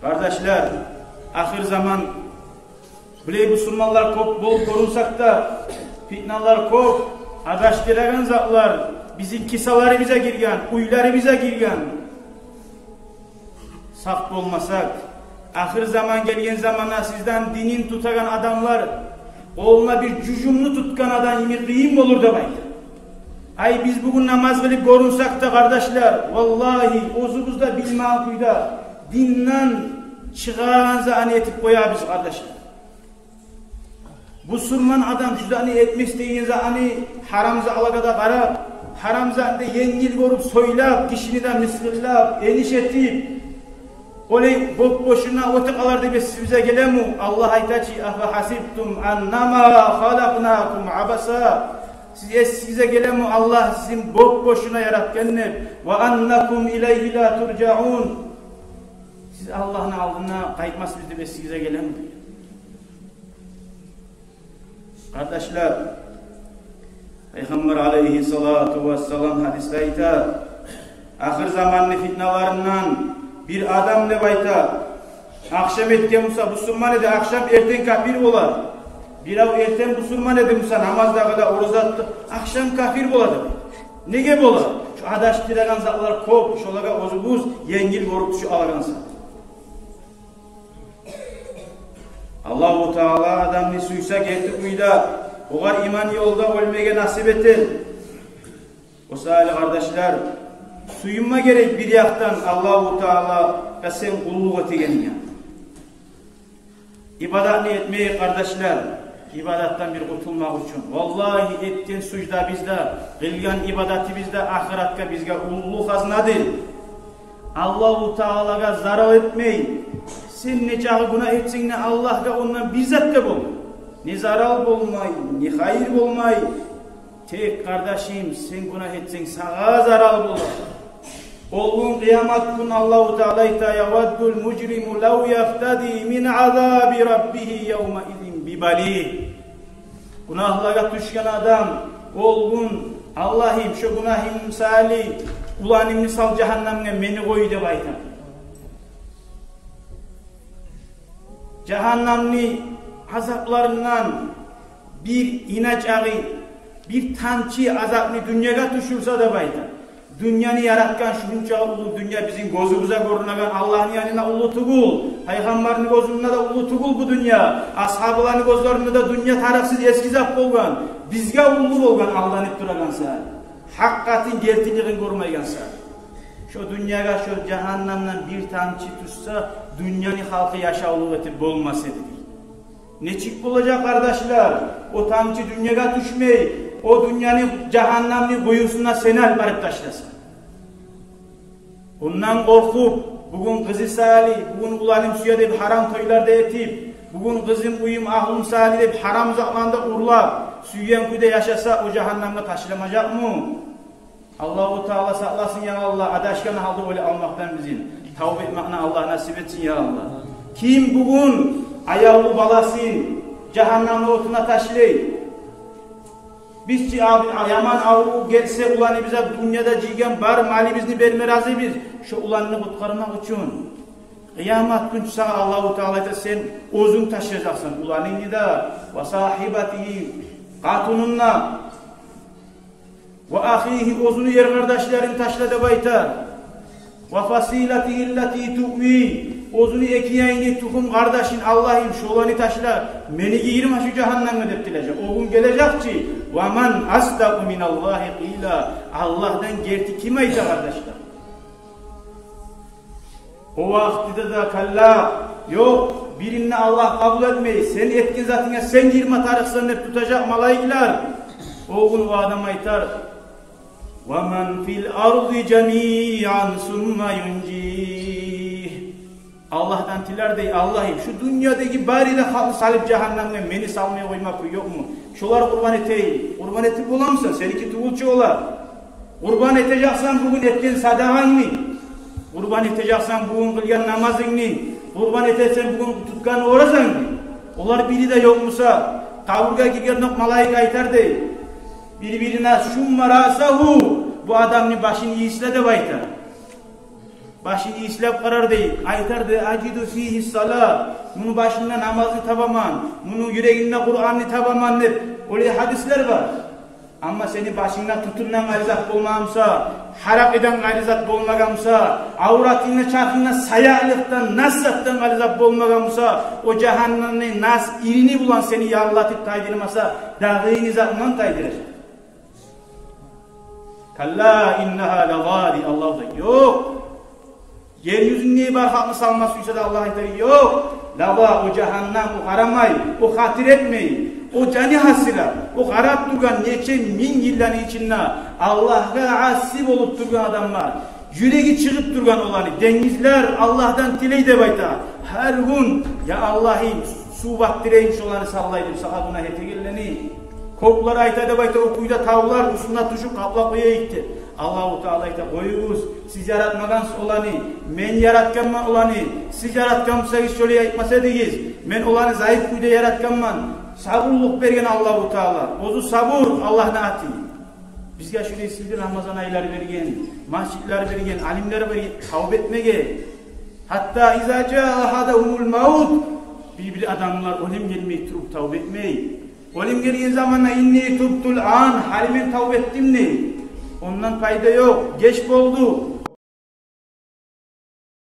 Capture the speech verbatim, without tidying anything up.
Къардашлар, ахыр заман, булай бусурманлар кёп болуп гёрюнсек де, фитналар кёп, адашдырагъан затлар бизин кисаларыбызгъа гирген, уьйлерибизге гирген. Сакъ болмасакъ, ахыр заман гелген заманда сизден динин тутагъан адамлар къолуна бир жужумну тутгъан адам йимик къыйын болур деп айта. Ай, биз бугюн намаз къылып гёрюнсек де, къардашлар, валлагьи, оьзюбюз де билмеген кюйде динден чыгъагъан затны этип къоябыз, къардашлар. Бусурман адам шу затны этмес деген затны, гьарам затлагъа да къарап, гьарам затны да енгил гёрюп, сёйлеп, гишини де мысгъыллап, эниш этип, олай боп-бошуна оьтюп къалар деп эсигизге гелеми? Аллагь айта чы: «Афагьасибтум аннама халакънакум абаса». Сиз эсигизге гелеми Аллагь сизин боп-бошуна яратгъан деп? «Ва аннакум илайгьи ла туржаун». Сиз Аллагьны алдына къайтмасбыз деп эсигизге гелеми? Къардашлар, Пайхаммар алайгьиссалату вассалам гьадисде айта, ахыр заманны фитналарындан бир адам деп айта, ахшам этген буса бусурман эди, ахшам, эртен капир бола. Бирев эртен бусурман эди буса, намаз да къыла, ораза да тута, ахшам капир бола деп. Неге бола? Шу адашдырагъан затлар кёп, шолагъа оьзюбюз енгил гёрюп тюшюп алагъан саялы. Аллагьу Таала адамны сюйсе, герти кюйде огъар иман ёлда оьлмеге насип этер. О саялы, къардашлар, сююнме герек бир якъдан Аллагьу Таалагъа сен къуллукъ этегенинге. Ибадатны этмеге, къардашлар, ибадатдан бир къутулмакъ учун. Валлагьи, этген суждабыз да, къылгъан ибадатыбыз да ахыратгъа бизге уллу хазнадыр. Аллагьу Таалагъа зарал этмей, сен нечакъы гюнагь этсенг де, Аллагьгъа ондан бир зат да болмай. Не зарал болмай, не хайыр болмай. Тек, къардашым, сен гюнагь этсенг, сагъа зарал болар. Ол гюн, къыямат гюн, Аллагьу Таала айта: «Яваддул мужриму лав яфтади мин азаби раббигьи явмаизин бибанигь». Гюнагьлагъа тюшген адам ол гюн: «Аллагьым, шо гюнагьым саялы уланымны сал жагьаннамгъа, мени къой», – деп айта. Жагьаннамны азапларындан бир ина чакъы, бир тамчы азапны дюньягъа тюшюрсе деп айта. Дюньяны яратгъан, шунча уллу дюнья, бизин гёзюбюзге гёрюнеген Аллагьны янында уллу тюгюл, Пайхаммарны гёзюнде де уллу тюгюл бу дюнья. Асгьабаланы гёзлеринде де дюнья тарыкъсыз, эсги зат болгъан, бизге уллу болгъан, алданып турагъан саялы, гьакъыкъатын, гертилигин гёрмейген саялы. Шо дюньягъа, шо жагьаннамдан бир тамчы тюшсе, дюньяны халкъы яшавлукъ этип болмас эди, дей. Нечик болажакъ, къардашлар? О тамчы дюньягъа тюшмей, о дюньяны, жагьаннамны къуюсуна сени алып барып ташласа. Ондан къоркъуп, бугюн къызы саялы, бугюн уланым сюе деп гьарам тойлар да этип, бугюн къызым, уьюм, агьлюм саялы деп гьарам затланы да урлап, сюйген кюйде яшаса, о жагьаннамгъа ташламажакъмы? Аллагьу Таала сакъласын, я Аллагь, адашгъан гьалда оьлюп къалмакъдан бизин. Тавба этмекни Аллагь насип этсин, я Аллагь. Ким бугюн аявлу баласын жагьаннамны отуна ташлай? Биз чи, аб-, яман аврув гелсе, уланыбызгъа дюньяда жыйгъан бар малыбызны берме разибиз, шо уланны къутгъармакъ учун. Къыямат гюн чы сагъа Аллагьу Таала айта: «Сен оьзюнг ташлажакъсан уланынгны да, ва сагьибатигьи, къатынын да, ва ахигьи, оьзюню эр къардашларын ташла», – деп айта. «Ва фасилатигьи ллати туъви, оьзюню эки яйыны, тухум къардашын, Аллагьым, шоланы ташла, мени гийирме шу жагьаннамгъа», – деп тилежек. О гюн гележек чи: «Ва ман асдакъу миналлагьи къила». Аллагьдан герти ким айта, къардашлар? О вакътиде де: «Калла, ёкъ, бирин де Аллагь къабул этмей, сен этген затынга сен гирме тарыкъсан», – деп тутажакъ малайиклер. О гюн о адам айтар: «Ва ман фил арзи жамиан сумма юнжигь». Аллагьдан тилер дей: «Аллагьым, шу дюньядагъы бары да халкъны салып жагьаннамгъа, мени салмай къойма кюй ёкъму? Шолар къурбан этейим». Къурбан этип боламысан? Сеники тюгюл чю олар. Къурбан этежексен бугюн этген садагъангны, къурбан этежексен бугюн къылгъан намазынгны, къурбан этесен бугюн тутгъан оразангны. Олар бири де ёкъ буса, къабургъа гиргендокъ малайик айтар дей бир-бирине: «Шумма раъсагьу, бу адамны башын ийисле», – деп айтар. Башын ийислеп къарар дей, айтар дей: «Ажиду фигьи ссала». Муну башында намазны табаман, муну юрегинде Къуранны табаман деп, олай гьадислер бар. Амма сени башынгда тютюнден къайры зат болмагъан буса, гьаракъыдан къайры зат болмагъан буса, авратынгда, чархынгда саялыкъдан, нас затдан къайры зат болмагъан буса, о жагьаннемни нас ирини булан сени яллатып тайдырмаса, дагъы не зат булан тайдыражакъ? «Калла иннагьа лаза», дей Аллагь да. Ёкъ. Ер юзюнде бар халкъны салма сюйсе де, Аллагь айтар: «Ёкъ, лаза, о жагьаннам, о къарамай, о хатир этмей, о жаны гьасират, о къарап тургъан нече минг йылланы ичинде Аллагьгъа аси болуп тургъан адамлар, юреги чыгъып тургъан оланы, денгизлер Аллагьдан тилей деп айта. Гьар гюн: я Аллагьым, сув батдырайым шоланы саллай деп, сагъа гюнагь этегенлени». Кёклер айта деп айта, о кюйде тавлар уьстюне тюшюп къаплап къояйыкъ деп. Аллагьу Таала айта: «Къоюгъуз, сиз яратмагъансыз оланы, мен яратгъанман оланы. Сиз яратгъан бусагъыз, шолай айтмас эдигиз. Мен оланы зайып кюйде яратгъанман». Сабурлукъ берген Аллагьу Таала. Оьзю сабур Аллагьны аты. Бизге шулай сыйлы Рамазан айлар берген, межитлер берген, алимлер берген тавба этмеге. Гьатта иза жаа агьадагьумул мавт, бир-бир адамлар оьлюм гелмей туруп тавба этмей. Оьлюм гелген заманда: «Инни тубтул ан, гьали мен тавба этдим», – дей. Ондан пайда ёкъ, геч болду.